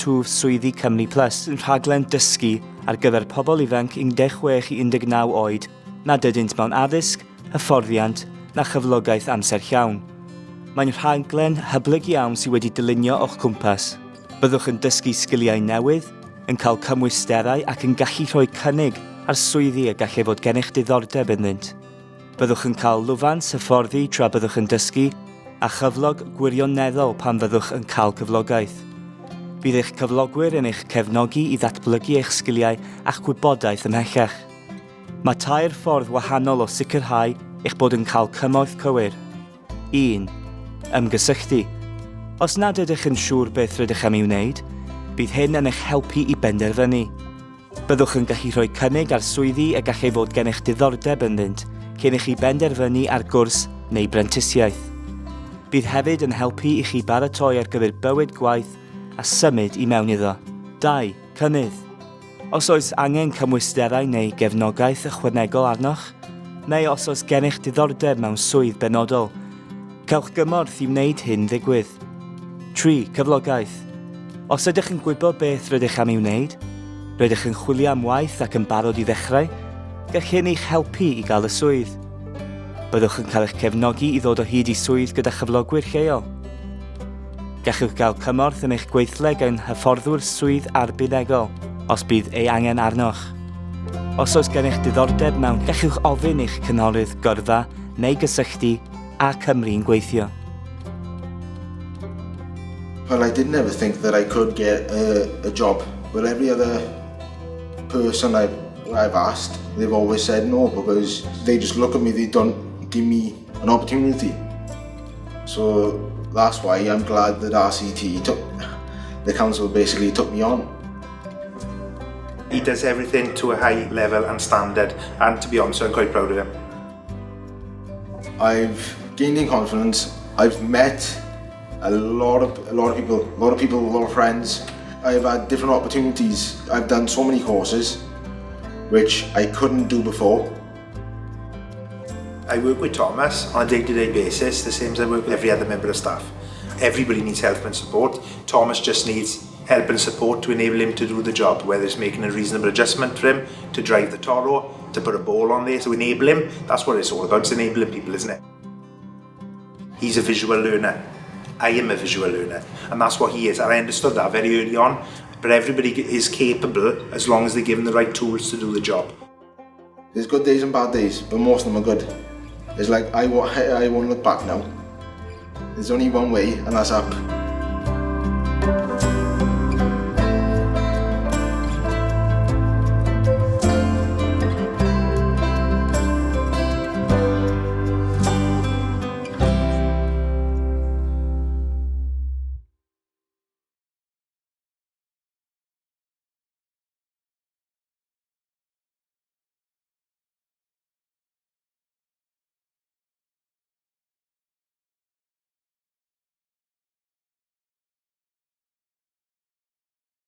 Twf Swyddi Cymru Plus yn rhaglen dysgu ar gyfer pobl ifanc 16 i 19 oed nad ydynt mewn addysg, hyfforddiant na chyflogaeth amser llawn. Mae'n rhaglen hyblyg iawn sydd wedi dylunio o'ch cwmpas. Byddwch yn dysgu sgiliau newydd, yn cael cymwysterau ac yn gallu rhoi cynnig ar swyddi y gallai fod gennych diddordeb ynddynt. Byddwch yn cael lwfans hyfforddi tra byddwch yn dysgu a chyflog gwirioneddol pan fyddwch yn cael cyflogaeth. Bydd eich cyflogwyr yn eich cefnogi i ddatblygu eich sgiliau a'ch gwybodaeth ymhellach. Mae tair ffordd wahanol o sicrhau eich bod yn cael cymorth cywir. 1. Ymgysylltu. Os nad ydych yn siŵr beth rydych am ei wneud, bydd hyn yn eich helpu i benderfynu. Byddwch yn gallu rhoi cynnig ar swyddi y gallai fod gennych diddordeb ynddynt cyn i chi benderfynu ar gwrs neu brentisiaeth. Bydd hefyd yn helpu i chi baratoi ar gyfer bywyd gwaith a symud i mewn iddo. 2. Cynnydd. Os oes angen cymwysterau neu gefnogaeth ychwanegol arnoch, neu os oes gennych diddordeb mewn swydd benodol, cewch gymorth i wneud hyn ddigwydd. 3. Cyflogaeth. Os ydych yn gwybod beth rydych am ei wneud, rydych yn chwilio am waith ac yn barod i ddechrau, gall hyn eich helpu i gael y swydd. Byddwch yn cael eich cefnogi i ddod o hyd i swydd gyda chyflogwyr lleol. Gallwch gael cymorth yn eich gweithle gan hyfforddwr swydd arbenigol os bydd ei angen arnoch. Os oes gennych diddordeb mewn, gallwch ofyn i'ch cynghorydd gyrfa neu gysylltu â Cymru'n Gweithio. Well, I didn't ever think that I could get a job. But every other person I've asked, they've always said no because they just look at me, they don't give me an opportunity. So that's why I'm glad that RCT took, the council basically took me on. He does everything to a high level and standard, and to be honest, I'm quite proud of him. I've gained in confidence. I've met a lot of people, a lot of people, a lot of friends. I've had different opportunities. I've done so many courses which I couldn't do before. I work with Thomas on a day-to-day basis, the same as I work with every other member of staff. Everybody needs help and support. Thomas just needs help and support to enable him to do the job, whether it's making a reasonable adjustment for him, to drive the Toro, to put a ball on there, to enable him. That's what it's all about, it's enabling people, isn't it? He's a visual learner. I am a visual learner, and that's what he is. And I understood that very early on. But everybody is capable as long as they're given the right tools to do the job. There's good days and bad days, but most of them are good. It's like I won't look back now. There's only one way, and that's up.